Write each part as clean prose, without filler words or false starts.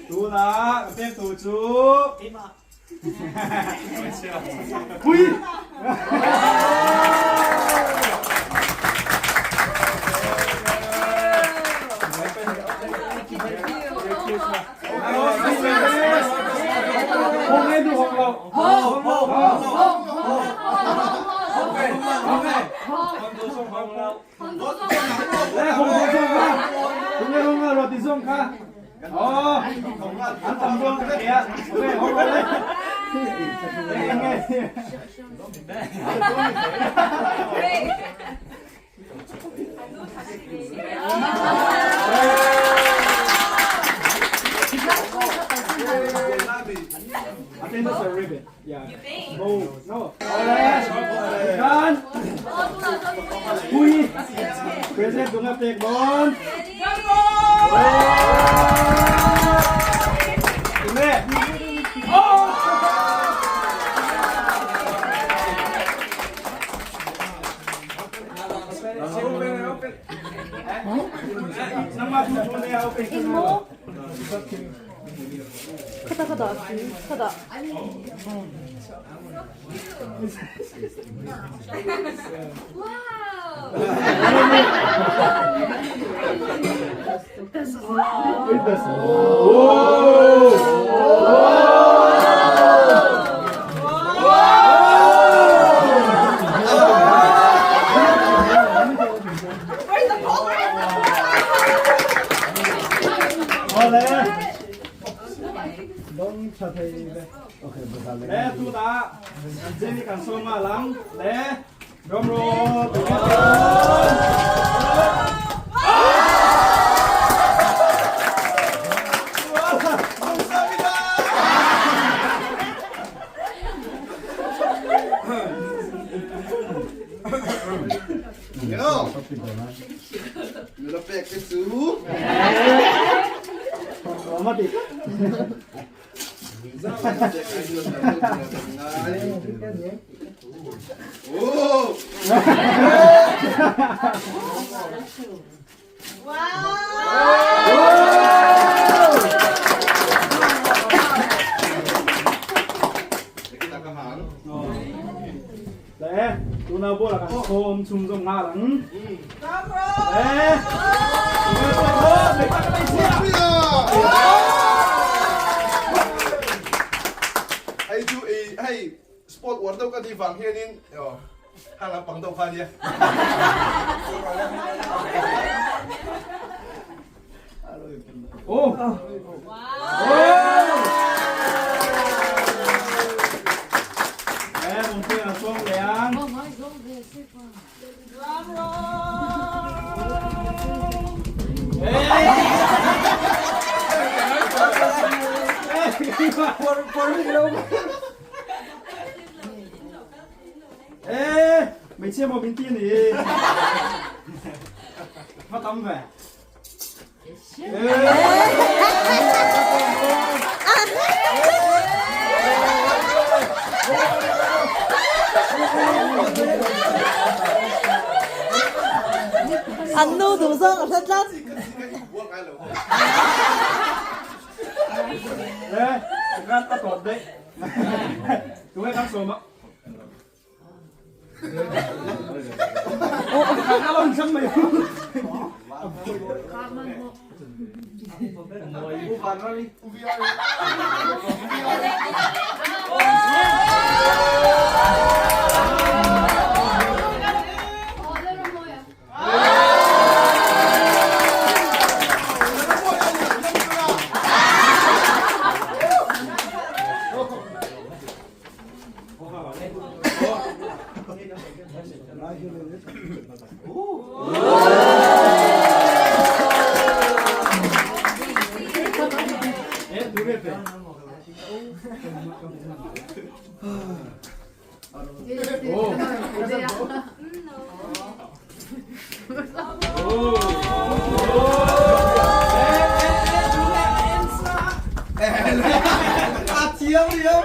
Tunah ka pek tur chu Pui! Hong nghe duh hong lo. Hong hong hong hong Le hong hong zong kha. Tunge hong nga roti zong kha. Oh, an tam zong ka kia. Okay, hong le. Nge. I think that's a ribbon. Yeah. You think? Oh, no. Kan. Pui. Present bunga pek bon. Tunge. Oh! Khata khata khata. Wow! Where's the pole? Awle. Dong tha thei ve. Le tu ta Jenny kan sawm nga lang. Le drum roll. Nula pek te chu. Oh! Le, tuna bola kan sawm chhung zawm nghal ang. Le, Hei chu ei hei sport uar deuh ka tih vang hianin hang lampang deuh kha ania. Oh! Le, mong pui ang sawm le ang. Ê, mày chia một bình tin đi. Nó tắm về. An nu duh zawng a hre tlat. Ê, kan a tawp daih. Tunge kan sawm a. A lo inchang mai. A thiam riau.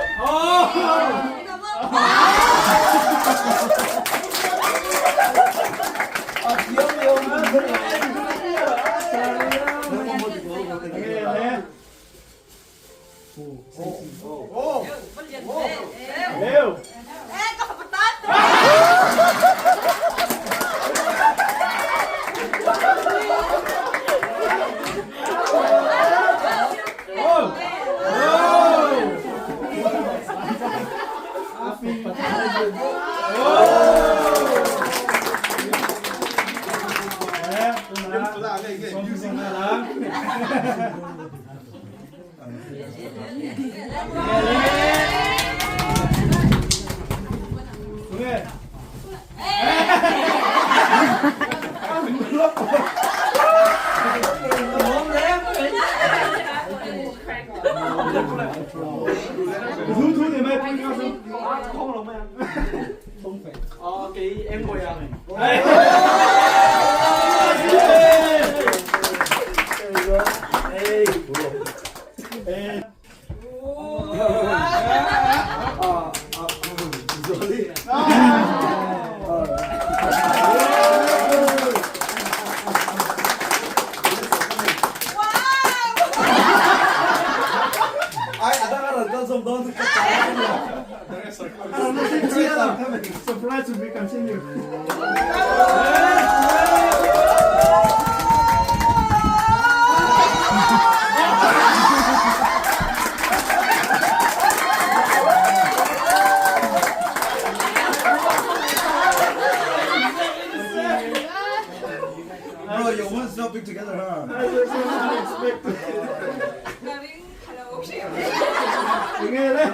Surprise to be continued. Bro, your one's not big together, huh? Unexpected. Nghe đấy.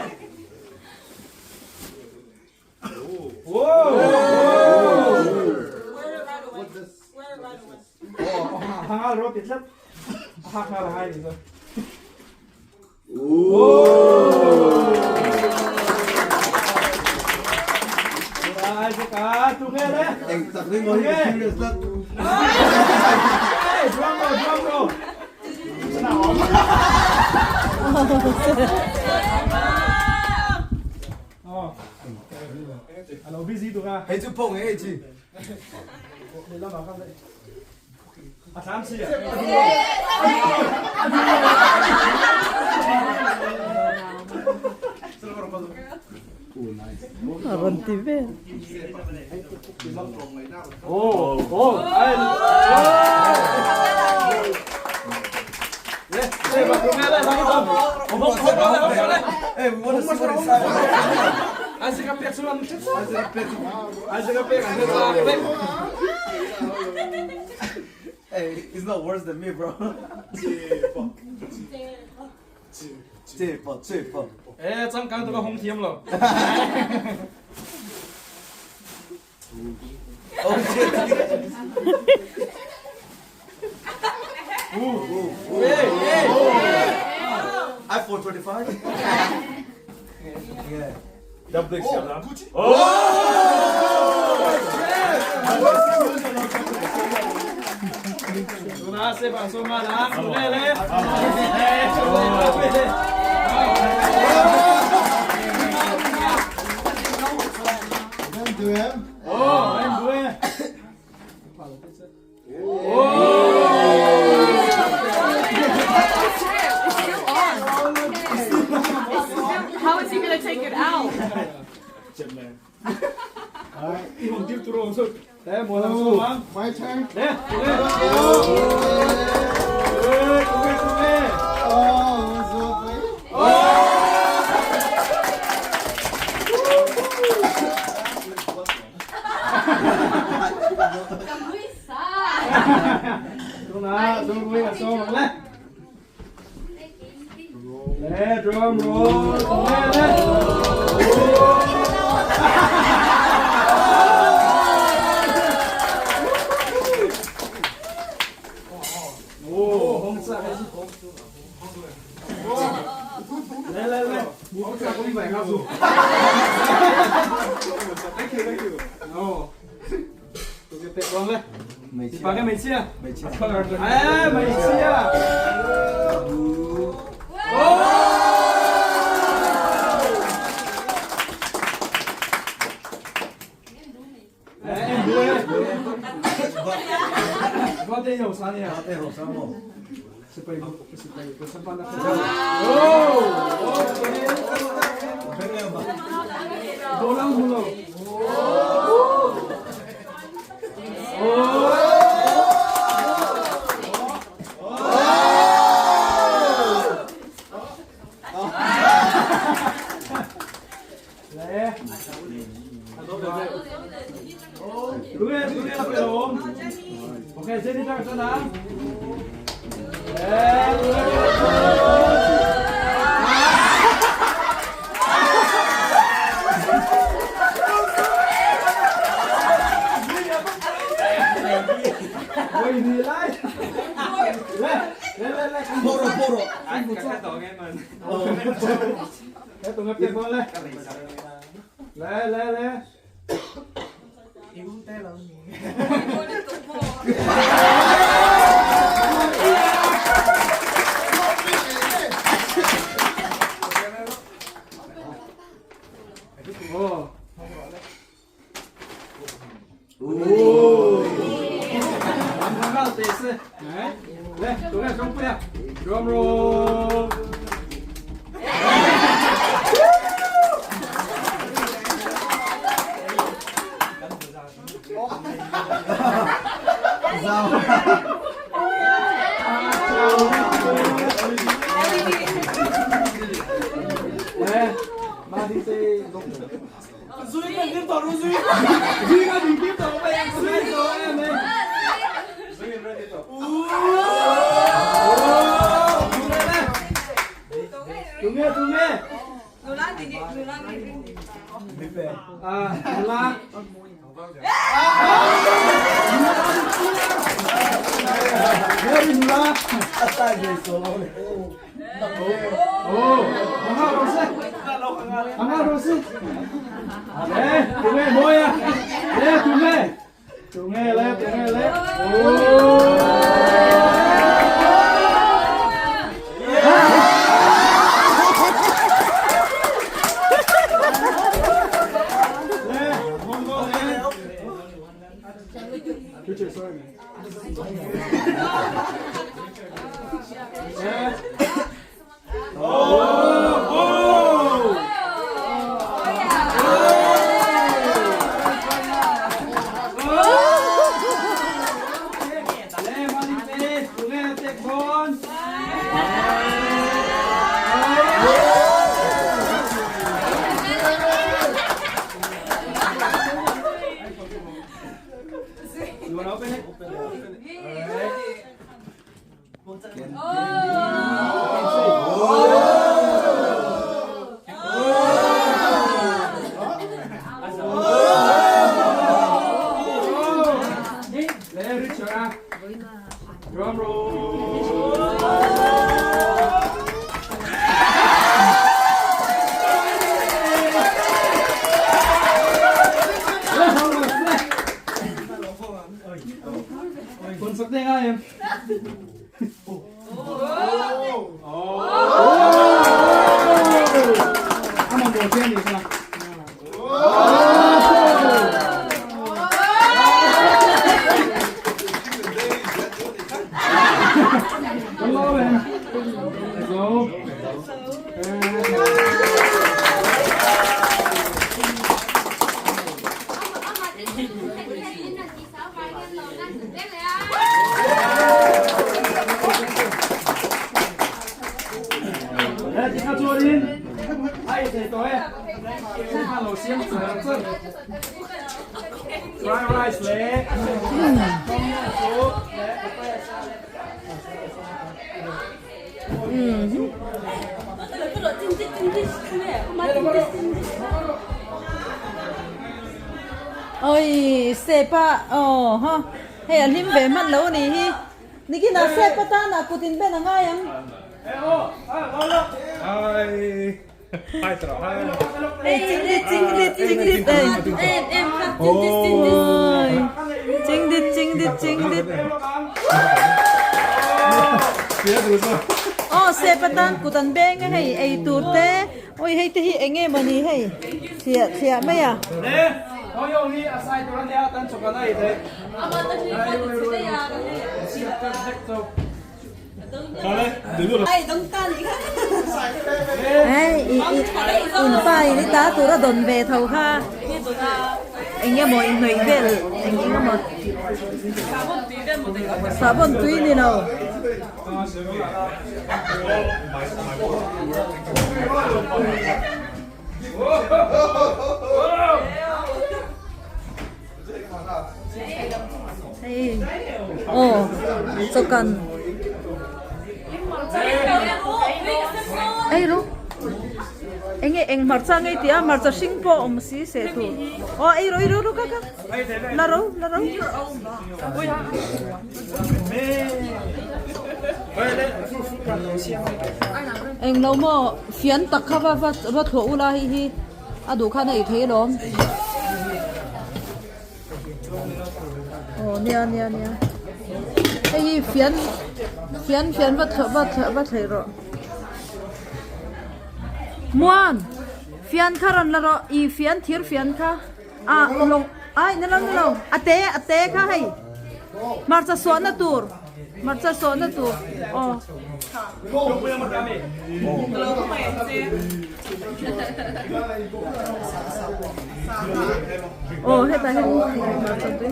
Hangal ro ti tlat. Hak na hai ni so. Ai se ka tu nghe đấy. Eng tak ring ngồi serious lat. Hey, drum roll, drum roll. Oh. Alo busy tu ka. Hei chu phong hei chi. A thlam si. A rawn ti vel. Oh, oh, ai. Le, le, ba tu nghe le, ba tu. Hey, we want to see what inside. Ai se ka pek sulam. Ai se ka pek. Hey, he's not worse than me, bro. Chê phật, chê phật. Ê, chang kang tu ka hong thiam lo. Oh shit. Ê, ê. iPhone 25. Yeah. Double X lam. Tuna se ba so ma la, tu le le. Ê, tu le le. Oh, em đuôi. It's still on. How is he gonna take it out? Đi hồng tiếp tu rồi. Thế mùa làm sao mà? My turn. Nè, tu le. Ê, tu le, tu le. Oh, what's up, man? Tuna, tu đuôi là sao mà le. Le, drum roll. Tu le le. Ồ, không sợ hay gì? Lên lên lên. Bố cha cũng phải cao dù. Thank you, thank you. Ồ. Tôi cái tệ con lên. Mấy Thì bà cái mấy chia? Mấy chia. Ê, mấy chia. Ê, em đuôi. Có tên hiểu sao nhỉ? Ate ho samo. Sipai sipai sampan na. Oh! Dolang hulo. Oh! Le. Đúng rồi, đúng rồi, Ok, trên đi ra cho nào. Drum roll. Oi sepa aw ha hei a hlim ve hman lo a nih hi nikinah sep atana kut in ben a ngai ang. Hei chingdit chingdit chingdit ei oi chingdit chingdit chingdit aw sep atan kut an beng a hei ei tur te oi hei te hi eng nge mawni hei thliah thliah mai a. In pa in i ta tur a dawn ve tho kha eng emaw inhnawih vel eng eng emaw sahbawn tui ni lo. Hei aw chawkan ei rawh. Enge eng hmarcha ngei tih a hmarcha hring pawh awm si seh tur aw ei rawh ei rawh rawh ka ka la ro la ro. Eng lo maw fian tak kha va va va thlawh ula hei hi a duh khan a ei thei alawm. Aw nia nia nia hei hi fian fian fian va thlawh va thlawh va thlei rawh muan fian kha rawn la rawh i fian thir fian kha ah lawng ai ni lo ni lo a te a te kha hei hmarcha suahna tur hmarcha suahna tur aw. Aw hetah hian hmarcha tui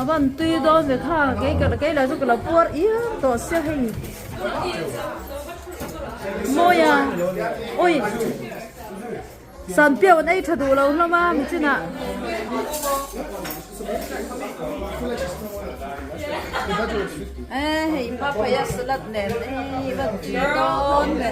a van tui dawn ve kha kei ka kei lah chu ka lo puar iar tawh sia hei mawi a ui Sanpiau an ei tha duh lo hlawm a michinah. E hei papaya salad nen ei va tui dawn ve.